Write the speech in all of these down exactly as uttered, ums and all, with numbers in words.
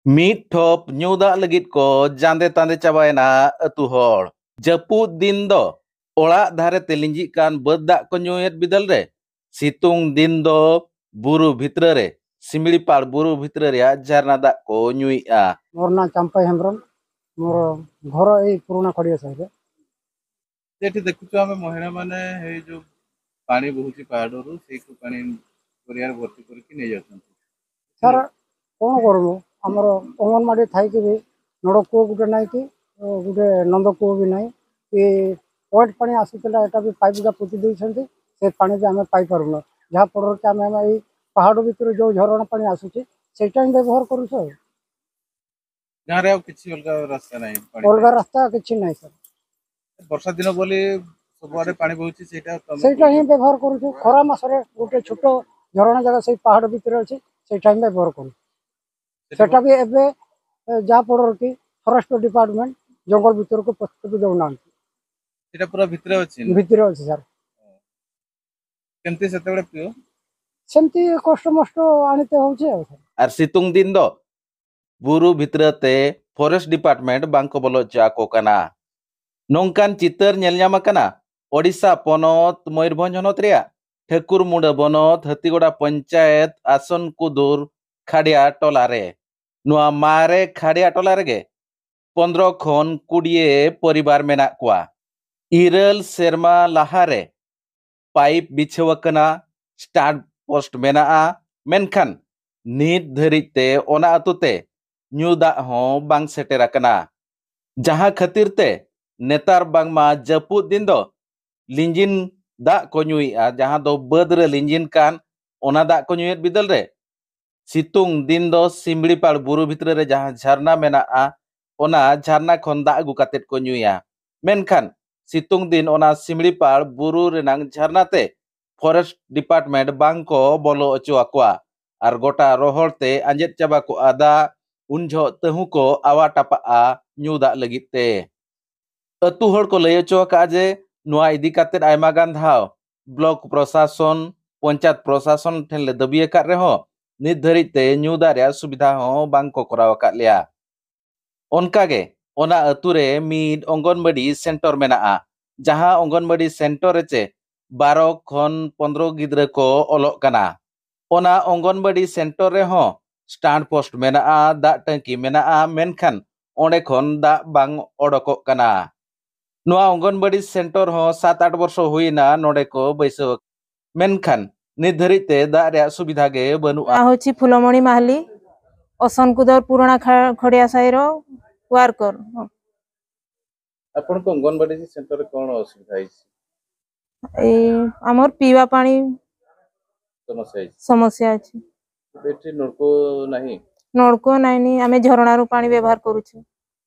ᱢᱤᱫ ᱴᱷᱚᱯ ᱧᱩ ᱫᱟᱜ ᱞᱟᱹᱜᱤᱫ ᱠᱚ ᱡᱟᱸᱫᱮ ᱛᱟᱸᱫᱮ ᱪᱟᱵᱟᱭᱮᱱᱟ ᱟᱹᱛᱩ ᱦᱚᱲ᱾ ᱡᱟᱹᱯᱩᱫ ᱫᱤᱱ ᱫᱚ ᱚᱲᱟᱜ ᱫᱷᱟᱨᱮ ᱛᱮ ᱞᱤᱸᱡᱤᱜ ᱠᱟᱱ ᱵᱟᱹᱫᱽ ᱫᱟᱜ ᱠᱚ ᱧᱩᱭᱮᱫ ᱵᱤᱫᱟᱹᱞ ᱨᱮ, ᱥᱤᱛᱩᱝ ᱫᱤᱱ ᱫᱚ ᱵᱩᱨᱩ ᱵᱷᱤᱛᱨᱟᱹ ᱨᱮ, ᱥᱤᱢᱲᱤᱯᱟᱲ ᱵᱩᱨᱩ ᱵᱷᱤᱛᱨᱟᱹ ᱨᱮᱭᱟᱜ ᱡᱷᱟᱨᱱᱟ ᱫᱟᱜ ᱠᱚ ᱧᱩᱭᱮᱫᱼᱟ᱾ ମୋର ନାଁ ଚାମ୍ପାଇ ହେମ୍ବ୍ରମ। ମୋର ଘର ଏଇ ପୁରୁଣା ଖଡ଼ିଆ ସାହିରେ। ଏଠି ଦେଖୁଛୁ ଆମେ ମହିଳାମାନେ ଏଇ ଯୋଉ ପାଣି ବହୁଛି ପାହାଡ଼ରୁ, ସେଇଠୁ ପାଣି ଗଡ଼ିଆରେ ଭର୍ତ୍ତି କରିକି ନେଇଯାଉଛନ୍ତି। ସାର୍, କ'ଣ କରିବୁ? ଆମର ଅଙ୍ଗନବାଡ଼ି ଥାଇକି ବି ନଡ଼ କୂଅ ଗୋଟେ ନାହିଁ କି ଗୋଟେ ନନ୍ଦ କୂଅ ବି ନାହିଁ। ଏ ପଏଣ୍ଟ ପାଣି ଆସୁଥିଲା, ଏଟା ବି ପାଇପ୍ଟା ପୋତି ଦେଇଛନ୍ତି, ସେ ପାଣି ବି ଆମେ ପାଇପାରୁନୁ। ଯାହାଫଳରେ କି ଆମେ ଆମେ ଏଇ ପାହାଡ଼ ଭିତରୁ ଯେଉଁ ଝରଣା ପାଣି ଆସୁଛି, ସେଇଟା ହିଁ ବ୍ୟବହାର କରୁଛୁ ଆଉ। ଗାଁରେ ଆଉ କିଛି ଅଲଗା ରାସ୍ତା ନାହିଁ ପାଣି ଅଲଗା ପାଇଁ? ରାସ୍ତା କିଛି ନାହିଁ ସାର୍। ବର୍ଷା ଦିନ ବୋଲି ସବୁଆଡ଼େ ପାଣି ବହୁଛି, ସେଇଟା ତମେ ସେଇଟା ହିଁ ବ୍ୟବହାର କରୁଛୁ। ଖରା ମାସରେ ଗୋଟେ ଛୋଟ ଝରଣା ଜାଗା ସେଇ ପାହାଡ଼ ଭିତରେ ଅଛି, ସେଇଟା ହିଁ ବ୍ୟବହାର କରୁ। ସେଠି ସେଟା ବି ଏବେ ଏ, ଯାହା ଫଳରେ କି ଫରେଷ୍ଟ ଡିପାର୍ଟମେଣ୍ଟ ଜଙ୍ଗଲ ଭିତରକୁ ପଶିବାକୁ ଦେଉନାହାନ୍ତି। ସେଇଟା ପୁରା ଭିତରେ ଅଛି ନା? ଭିତରେ ଅଛି ସାର୍। କେମିତି ସେତେବେଳେ ପିଅ? ସେମିତି କଷ୍ଟମଷ୍ଟ ଆଣିତେ ହଉଛି ଆଉ ସାର୍। ᱟᱨ ᱥᱤᱛᱩᱝ ᱫᱤᱱ ᱫᱚ ᱵᱩᱨᱩ ᱵᱷᱤᱛᱨᱟᱹ ᱛᱮ ᱯᱷᱚᱨᱮᱥᱴ ᱰᱤᱯᱟᱨᱴᱢᱮᱱᱴ ᱵᱟᱝ ᱠᱚ ᱵᱚᱞᱚ ᱦᱚᱪᱚ ᱟᱠᱚ ᱠᱟᱱᱟ᱾ ᱱᱚᱝᱠᱟᱱ ᱪᱤᱛᱟᱹᱨ ᱧᱮᱞ ᱧᱟᱢ ᱟᱠᱟᱱᱟ ᱳᱰᱤᱥᱟ ᱯᱚᱱᱚᱛ ᱢᱚᱭᱩᱨᱵᱷᱚᱸᱡᱽ ᱦᱚᱱᱚᱛ ᱨᱮᱭᱟᱜ ᱴᱷᱟᱹᱠᱩᱨᱢᱩᱰᱟᱹ ᱵᱚᱱᱚᱛ ᱦᱟᱹᱛᱤᱜᱚᱲᱟ ᱯᱚᱧᱪᱟᱭᱮᱛ ᱟᱥᱚᱱ ᱠᱩᱫᱩᱨ ᱠᱷᱟᱰᱤᱭᱟ ᱴᱚᱞᱟ ᱨᱮ᱾ ᱱᱚᱣᱟ ᱢᱟᱨᱮ ᱠᱷᱟᱰᱤᱭᱟ ᱴᱚᱞᱟ ᱨᱮᱜᱮ ᱯᱚᱱᱫᱽᱨᱚ ᱠᱷᱚᱱ ᱠᱩᱲᱤᱭᱮ ᱯᱚᱨᱤᱵᱟᱨ ᱢᱮᱱᱟᱜ ᱠᱚᱣᱟ᱾ ᱤᱨᱟᱹᱞ ᱥᱮᱨᱢᱟ ᱞᱟᱦᱟᱨᱮ ᱯᱟᱭᱤᱯ ᱵᱤᱪᱷᱟᱹᱣ ᱟᱠᱟᱱᱟ, ᱥᱴᱟᱨ ᱯᱳᱥᱴ ᱢᱮᱱᱟᱜᱼᱟ, ᱢᱮᱱᱠᱷᱟᱱ ᱱᱤᱛ ᱫᱷᱟᱹᱨᱤᱡ ᱛᱮ ᱚᱱᱟ ᱟᱹᱛᱩ ᱛᱮ ᱧᱩ ᱫᱟᱜ ᱦᱚᱸ ᱵᱟᱝ ᱥᱮᱴᱮᱨ ᱟᱠᱟᱱᱟ, ᱡᱟᱦᱟᱸ ᱠᱷᱟᱹᱛᱤᱨ ᱛᱮ ᱱᱮᱛᱟᱨ ᱵᱟᱝᱢᱟ ᱡᱟᱹᱯᱩᱫ ᱫᱤᱱ ᱫᱚ ᱞᱤᱸᱡᱤᱱ ᱫᱟᱜ ᱠᱚ ᱧᱩᱭᱮᱫᱼᱟ, ᱡᱟᱦᱟᱸ ᱫᱚ ᱵᱟᱹᱫᱽ ᱨᱮ ᱞᱤᱸᱡᱤᱱ ᱠᱟᱱ ᱚᱱᱟ ᱫᱟᱜ ᱠᱚ ᱧᱩᱭᱮᱫ ᱵᱤᱫᱟᱹᱞ ᱨᱮ ᱥᱤᱛᱩᱝ ᱫᱤᱱ ᱫᱚ ᱥᱤᱢᱲᱤᱯᱟᱲ ᱵᱩᱨᱩ ᱵᱷᱤᱛᱨᱤ ᱨᱮ ᱡᱟᱦᱟᱸ ᱡᱷᱟᱨᱱᱟ ᱢᱮᱱᱟᱜᱼᱟ, ᱚᱱᱟ ᱡᱷᱟᱨᱱᱟ ᱠᱷᱚᱱ ᱫᱟᱜ ᱟᱹᱜᱩ ᱠᱟᱛᱮᱫ ᱠᱚ ᱧᱩᱭᱟ᱾ ᱢᱮᱱᱠᱷᱟᱱ ᱥᱤᱛᱩᱝ ᱫᱤᱱ ᱚᱱᱟ ᱥᱤᱢᱲᱤᱯᱟᱲ ᱵᱩᱨᱩ ᱨᱮᱱᱟᱝ ᱡᱷᱟᱨᱱᱟ ᱛᱮ ᱯᱷᱚᱨᱮᱥᱴ ᱰᱤᱯᱟᱨᱴᱢᱮᱱᱴ ᱵᱟᱝ ᱠᱚ ᱵᱚᱞᱚ ᱦᱚᱪᱚ ᱟᱠᱚᱣᱟ ᱟᱨ ᱜᱚᱴᱟ ᱨᱚᱦᱚᱲ ᱛᱮ ᱟᱸᱡᱮᱫ ᱪᱟᱵᱟ ᱠᱚᱜᱼᱟ ᱫᱟᱜ᱾ ᱩᱱ ᱡᱚᱦᱚᱜ ᱛᱟᱹᱦᱩ ᱠᱚ ᱟᱣᱟ ᱴᱟᱯᱟᱜᱼᱟ ᱧᱩ ᱫᱟᱜ ᱞᱟᱹᱜᱤᱫ ᱛᱮ᱾ ᱟᱹᱛᱩ ᱦᱚᱲ ᱠᱚ ᱞᱟᱹᱭ ᱦᱚᱪᱚ ᱟᱠᱟᱫᱼᱟ ᱡᱮ ᱱᱚᱣᱟ ᱤᱫᱤ ᱠᱟᱛᱮᱫ ᱟᱭᱢᱟ ᱜᱟᱱ ᱫᱷᱟᱣ ᱵᱞᱚᱠ ᱯᱨᱚᱥᱟᱥᱚᱱ, ᱯᱚᱧᱪᱟᱭᱮᱛ ᱯᱨᱚᱥᱟᱥᱚᱱ ᱴᱷᱮᱱ ᱞᱮ ᱫᱟᱹᱵᱤ ᱟᱠᱟᱫ ᱨᱮᱦᱚᱸ ᱱᱤᱛ ᱫᱷᱟᱹᱨᱤᱡ ᱛᱮ ᱧᱩ ᱫᱟᱜ ᱨᱮᱭᱟᱜ ᱥᱩᱵᱤᱫᱷᱟ ᱦᱚᱸ ᱵᱟᱝ ᱠᱚ ᱠᱚᱨᱟᱣ ᱟᱠᱟᱫ ᱞᱮᱭᱟ᱾ ᱚᱱᱠᱟᱜᱮ ᱚᱱᱟ ᱟᱹᱛᱩ ᱨᱮ ᱢᱤᱫ ᱚᱝᱜᱚᱱᱵᱟᱲᱤ ᱥᱮᱱᱴᱚᱨ ᱢᱮᱱᱟᱜᱼᱟ, ᱡᱟᱦᱟᱸ ᱚᱝᱜᱚᱱᱵᱟᱲᱤ ᱥᱮᱱᱴᱚᱨ ᱨᱮ ᱪᱮ ᱵᱟᱨᱚ ᱠᱷᱚᱱ ᱯᱚᱱᱫᱽᱨᱚ ᱜᱤᱫᱽᱨᱟᱹ ᱠᱚ ᱚᱞᱚᱜ ᱠᱟᱱᱟ᱾ ᱚᱱᱟ ᱚᱝᱜᱚᱱᱵᱟᱲᱤ ᱥᱮᱱᱴᱚᱨ ᱨᱮᱦᱚᱸ ᱥᱴᱟᱱᱰ ᱯᱳᱥᱴ ᱢᱮᱱᱟᱜᱼᱟ, ᱫᱟᱜ ᱴᱟᱹᱝᱠᱤ ᱢᱮᱱᱟᱜᱼᱟ, ᱢᱮᱱᱠᱷᱟᱱ ᱚᱸᱰᱮ ᱠᱷᱚᱱ ᱫᱟᱜ ᱵᱟᱝ ᱚᱰᱚᱠᱚᱜ ᱠᱟᱱᱟ᱾ ᱱᱚᱣᱟ ᱚᱝᱜᱚᱱᱵᱟᱲᱤ ᱥᱮᱱᱴᱚᱨ ᱦᱚᱸ ᱥᱟᱛ ᱟᱴ ᱵᱚᱨᱥᱚ ᱦᱩᱭᱮᱱᱟ ᱱᱚᱰᱮ ᱠᱚ ᱵᱟᱹᱭᱥᱟᱹᱣ, ᱢᱮᱱᱠᱷᱟᱱ ᱱᱤᱛ ᱫᱷᱟᱹᱨᱤᱡ ᱛᱮ ᱫᱟᱜ ᱨᱮᱭᱟᱜ ᱥᱩᱵᱤᱫᱷᱟ ᱜᱮ ᱵᱟᱹᱱᱩᱜᱼᱟ᱾ ନାଁ ହେଉଛି ଫୁଲମଣି ମାହାଲି, ଅସନକୁଦର ପୁରୁଣା ଖା- ଖଡ଼ିଆ ସାହିର ୱାର୍କର। ଆପଣଙ୍କ ଅଙ୍ଗନବାଡି ସେଣ୍ଟରରେ କଣ ଅସୁବିଧା ହେଇଛି? ଏଇ ଆମର ପିଇବା ପାଣି ସମସ୍ୟା ହେଇଛି? ସମସ୍ୟା ଅଛି। ଏଠି ନଳକୂଅ ନାହିଁ? ନଳକୂଅ ନାହିଁ, ଆମେ ଝରଣାରୁ ପାଣି ବ୍ୟବହାର କରୁଛୁ।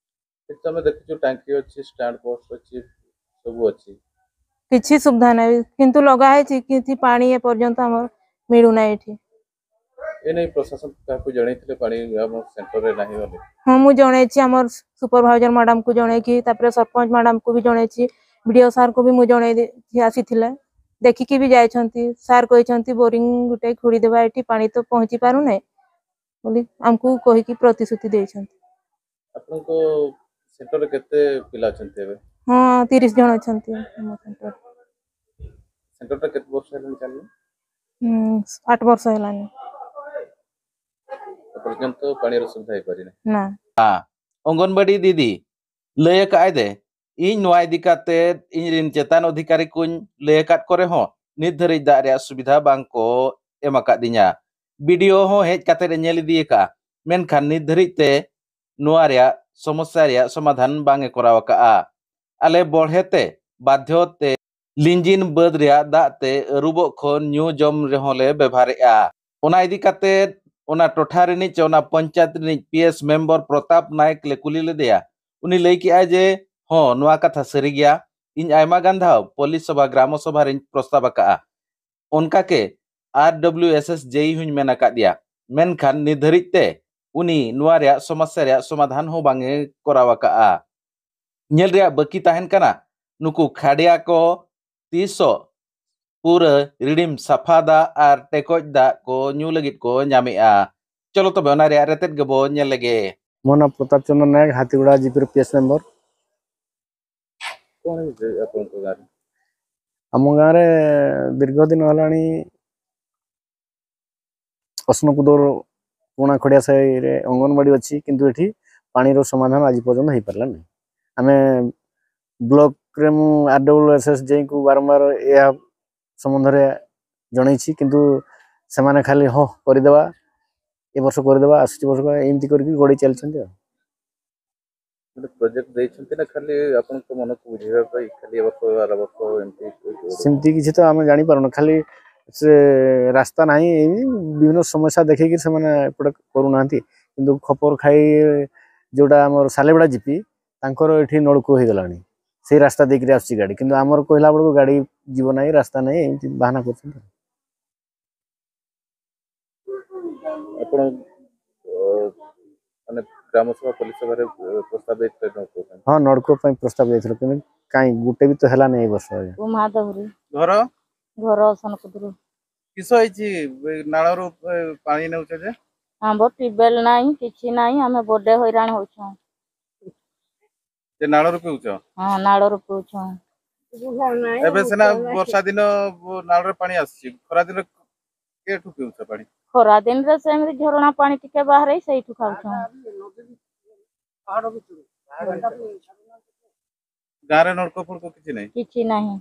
ଏଠି ତ ଆମେ ଦେଖୁଛୁ ଟାଙ୍କି ଅଛି, ଷ୍ଟାଣ୍ଡ ପୋଷ୍ଟ ଅଛି, ସବୁ ଅଛି। କିଛି ସୁବିଧା ନାହିଁ, କିନ୍ତୁ ଲଗା ହେଇଛି, କିଛି ପାଣି ଏପର୍ଯ୍ୟନ୍ତ ଆମର ମିଳୁନାହିଁ ଏଠି। ଏ ନେଇ ପ୍ରଶାସନ କାହାକୁ ଜଣେଇଥିଲେ ପାଣି ଆମ ସେଣ୍ଟରରେ ନାହିଁ ବୋଲି? ହଁ, ମୁଁ ଜଣେଇଛି, ଆମର ସୁପରଭାଇଜର ମ୍ୟାଡାମକୁ ଜଣେଇକି, ତାପରେ ସରପଞ୍ଚ ମ୍ୟାଡାମକୁ ବି ଜଣେଇଛି, ବିଡିଓ ସାରଙ୍କୁ ବି ମୁଁ ଜଣେଇ ଦେ- ଆସିଥିଲେ, ଦେଖିକି ବି ଯାଇଛନ୍ତି। ସାର୍ କହିଛନ୍ତି, "ବୋରିଂ ଗୋଟେ ଖୋଳିଦେବା, ଏଠି ପାଣି ତ ପହଞ୍ଚି ପାରୁନାହିଁ" ବୋଲି ଆମକୁ କହିକି ପ୍ରତିଶ୍ରୁତି ଦେଇଛନ୍ତି। ଆପଣଙ୍କ ସେଣ୍ଟରରେ କେତେ ପିଲା ଅଛନ୍ତି ଏବେ? ହଁ, ତିରିଶ ଜଣ ଅଛନ୍ତି ଆମ ସେଣ୍ଟର। ସେଣ୍ଟରଟା କେତେ ବର୍ଷ ହେଲାଣି ଚାଲିନି? ହୁଁ, ଆଠ ବର୍ଷ ହେଲାଣି। ଏପର୍ଯ୍ୟନ୍ତ ପାଣିର ସୁବିଧା ହେଇପାରିନି? ନା। ᱚᱝᱜᱚᱱᱵᱟᱲᱤ ᱫᱤᱫᱤ ᱞᱟᱹᱭ ᱟᱠᱟᱫ ᱟᱭ ᱡᱮ, ᱤᱧ ᱱᱚᱣᱟ ᱤᱫᱤ ᱠᱟᱛᱮ ᱤᱧ ᱨᱤᱱ ᱪᱮᱛᱟᱱ ᱚᱫᱷᱤᱠᱟᱨᱤ ᱠᱚᱧ ᱞᱟᱹᱭ ᱟᱠᱟᱫ ᱠᱚ ᱨᱮᱦᱚᱸ ᱱᱤᱛ ᱫᱷᱟᱹᱨᱤᱡ ᱫᱟᱜ ᱨᱮᱭᱟᱜ ᱥᱩᱵᱤᱫᱷᱟ ᱵᱟᱝ ᱠᱚ ᱮᱢ ᱟᱠᱟᱫᱤᱧᱟ᱾ ᱵᱤᱰᱤᱳ ᱦᱚᱸ ᱦᱮᱡ ᱠᱟᱛᱮ ᱮ ᱧᱮᱞ ᱤᱫᱤ ᱟᱠᱟᱫᱼᱟ, ᱢᱮᱱᱠᱷᱟᱱ ᱱᱤᱛ ᱫᱷᱟᱹᱨᱤᱡ ᱛᱮ ᱱᱚᱣᱟ ᱨᱮᱭᱟᱜ ᱥᱚᱢᱚᱥᱥᱟ ᱨᱮᱭᱟᱜ ᱥᱚᱢᱟᱫᱷᱟᱱ ᱵᱟᱝ ᱮ ᱠᱚᱨᱟᱣ ᱟᱠᱟᱫᱼᱟ᱾ ᱟᱞᱮ ᱵᱚᱲᱦᱮ ᱛᱮ ᱵᱟᱫᱷᱭᱚ ᱛᱮ ᱞᱤᱸᱡᱤᱱ ᱵᱟᱹᱫᱽ ᱨᱮᱭᱟᱜ ᱫᱟᱜ ᱛᱮ ᱟᱹᱨᱩᱵᱚᱜ ᱠᱷᱚᱱ ᱧᱩ ᱡᱚᱢ ᱨᱮᱦᱚᱸ ᱞᱮ ᱵᱮᱵᱷᱟᱨᱮᱫᱼᱟ᱾ ᱚᱱᱟ ᱤᱫᱤ ᱠᱟᱛᱮ ᱚᱱᱟ ᱴᱚᱴᱷᱟ ᱨᱤᱱᱤᱡ ᱪᱮ ᱚᱱᱟ ᱯᱚᱧᱪᱟᱭᱮᱛ ᱨᱤᱱᱤᱡ ᱯᱤ ᱮᱥ ᱢᱮᱢᱵᱚᱨ ᱯᱨᱚᱛᱟᱯ ᱱᱟᱭᱮᱠ ᱞᱮ ᱠᱩᱞᱤ ᱞᱮᱫᱮᱭᱟ᱾ ᱩᱱᱤ ᱞᱟᱹᱭ ᱠᱮᱜᱼᱟᱭ ᱡᱮ, ᱦᱚᱸ, ᱱᱚᱣᱟ ᱠᱟᱛᱷᱟ ᱥᱟᱹᱨᱤ ᱜᱮᱭᱟ, ᱤᱧ ᱟᱭᱢᱟ ᱜᱟᱱ ᱫᱷᱟᱣ ᱯᱚᱞᱤᱥ ᱥᱚᱵᱷᱟ, ᱜᱨᱟᱢᱚ ᱥᱚᱵᱷᱟ ᱨᱤᱧ ᱯᱨᱚᱥᱛᱟᱵ ᱟᱠᱟᱫᱼᱟ, ᱚᱱᱠᱟ ᱜᱮ ᱟᱨ ᱰᱚᱵᱞᱤᱭᱩ ᱮᱥ ᱮᱥ ᱡᱮ ᱤ ᱦᱚᱸᱧ ᱢᱮᱱ ᱟᱠᱟᱫ ᱜᱮᱭᱟ, ᱢᱮᱱᱠᱷᱟᱱ ᱱᱤᱛ ᱫᱷᱟᱹᱨᱤᱡ ᱛᱮ ᱩᱱᱤ ᱱᱚᱣᱟ ᱨᱮᱭᱟᱜ ᱥᱚᱢᱚᱥᱥᱟ ᱨᱮᱭᱟᱜ ᱥᱚᱢᱟᱫᱷᱟᱱ ᱦᱚᱸ ᱵᱟᱝ ᱮ ᱠᱚᱨᱟᱣ ᱟᱠᱟᱫᱼᱟ᱾ ᱧᱮᱞ ᱨᱮᱭᱟᱜ ᱵᱟᱹᱠᱤ ᱛᱟᱦᱮᱱ ᱠᱟᱱᱟ, ᱱᱩᱠᱩ ᱠᱷᱟᱰᱭᱟ ᱠᱚ ᱛᱤᱥᱚᱜ ᱯᱩᱨᱟᱹ ᱨᱤᱲᱤᱢ ᱥᱟᱯᱷᱟ ᱫᱟᱜ ᱟᱨ ᱴᱮᱠᱚᱡ ᱫᱟᱜ ᱠᱚ ᱧᱩ ᱞᱟᱹᱜᱤᱫ ᱠᱚ ᱧᱟᱢᱮᱜᱼᱟ᱾ ᱪᱚᱞᱚ ᱛᱚᱵᱮ ᱚᱱᱟ ᱨᱮᱭᱟᱜ ᱨᱮᱛᱮᱫ ᱜᱮᱵᱚ ᱧᱮᱞ ᱞᱮᱜᱮ᱾ ᱢᱚᱱᱟ ᱯᱨᱚᱛᱟᱯ ᱪᱚᱸᱫᱽᱨᱚ ᱱᱟᱭᱮᱠ, ᱦᱟᱛᱤᱜᱩᱲᱟ ᱡᱤᱯᱤ ᱨᱮ ᱯᱤ ᱮᱥ ᱢᱮᱢᱵᱚᱨ᱾ କ'ଣ ହେଇଛି ଆପଣଙ୍କ ଗାଁରେ? ଆମ ଗାଁରେ ଦୀର୍ଘ ଦିନ ହେଲାଣି ଅସନକୁଦର ପୁରୁଣା ଖଡ଼ିଆ ସାହିରେ ଅଙ୍ଗନବାଡ଼ି ଅଛି, କିନ୍ତୁ ଏଠି ପାଣିର ସମାଧାନ ଆଜି ପର୍ଯ୍ୟନ୍ତ ହେଇପାରିଲା ନାହିଁ। ଆମେ ବ୍ଲକରେ, ମୁଁ ଆର୍ ଡବ୍ଲ୍ୟୁ ଏସ୍ ଏସ୍ ଜେଇଙ୍କୁ ବାରମ୍ବାର ଏହା ସମ୍ବନ୍ଧରେ ଜଣେଇଛି, କିନ୍ତୁ ସେମାନେ ଖାଲି "ହଁ, କରିଦେବା, ଏ ବର୍ଷ କରିଦେବା, ଆସୁଛି ବର୍ଷ କରିଦେବା", ଏମିତି କରିକି ଗଡ଼ି ଚାଲିଛନ୍ତି ଆଉ। ଗୋଟେ ପ୍ରୋଜେକ୍ଟ ଦେଇଛନ୍ତି ନା ଖାଲି ଆପଣଙ୍କ ମନକୁ ବୁଝେଇବା ପାଇଁ, ଖାଲି ଏ ବର୍ଷ, ଆର ବର୍ଷ ଏମିତି କହିକି ଗୋଟେ? ସେମିତି କିଛି ତ ଆମେ ଜାଣିପାରୁନୁ, ଖାଲି ସେ ରାସ୍ତା ନାହିଁ, ଏଇ ବିଭିନ୍ନ ସମସ୍ୟା ଦେଖେଇକି ସେମାନେ ଏପଟେ କରୁନାହାନ୍ତି। କିନ୍ତୁ ଖପର ଖାଇ ଯୋଉଟା ଆମର ସାଲେବେଡ଼ା ଜିପି, ତାଙ୍କର ଏଠି ନଳକୂଅ ହେଇଗଲାଣି, ସେଇ ରାସ୍ତା ଦେଇକିରି ଆସୁଛି ଗାଡ଼ି, କିନ୍ତୁ ଆମର କହିଲା ବେଳକୁ ଗାଡ଼ି ଯିବ ନାହିଁ, ରାସ୍ତା ନାହିଁ, ଏମିତି ବାହାନା କରୁଛନ୍ତି। ଆପଣ, ଅ, ମାନେ, ଗ୍ରାମ ସଭା, ପଲ୍ଲୀ ସଭାରେ, ଅ, ପ୍ରସ୍ତାବ ଦେଇଥିଲେ ନଳକୂଅ ପାଇଁ? ହଁ, ନଳକୂଅ ପାଇଁ ପ୍ରସ୍ତାବ ଦେଇଥିଲୁ, କିନ୍ତୁ କାଇଁ ଗୋଟେ ବି ତ ହେଲାନି ଏଇ ବର୍ଷ ଆଜ୍ଞା। ଉମା ଦେହୁରୀ। ଘର? ଘର ସୋନକୁଦରୁ। କିସ ହେଇଛି? ଏ ନାଳରୁ, ଏ, ପାଣି ନେଉଛ ଯେ? ଆମ୍ବ ଟ୍ୟୁବୱେଲ ନାହିଁ, କିଛି ନାହିଁ, ଆମେ ବଡେ ହଇରାଣ ହଉଛୁ। ଯେ ନାଳରୁ ପିଉଛ? ହଁ, ନାଳରୁ ପିଉଛୁ। ଏବେ ସିନା ବର୍ଷା ଦିନ, ନାଳରେ ପାଣି ଆସୁଛି, ଖରା ଦିନ କେଠୁ ପିଉଛ ପାଣି? ଖରା ଦିନରେ ସେମିତି ଝରଣା ପାଣି ଟିକେ ବାହାରେ, ସେଇଠୁ ଖାଉଛୁ। ଗାଁରେ ନଳକୂଅ ଫଳକୂଅ କିଛି ନାହିଁ? କିଛି ନାହିଁ।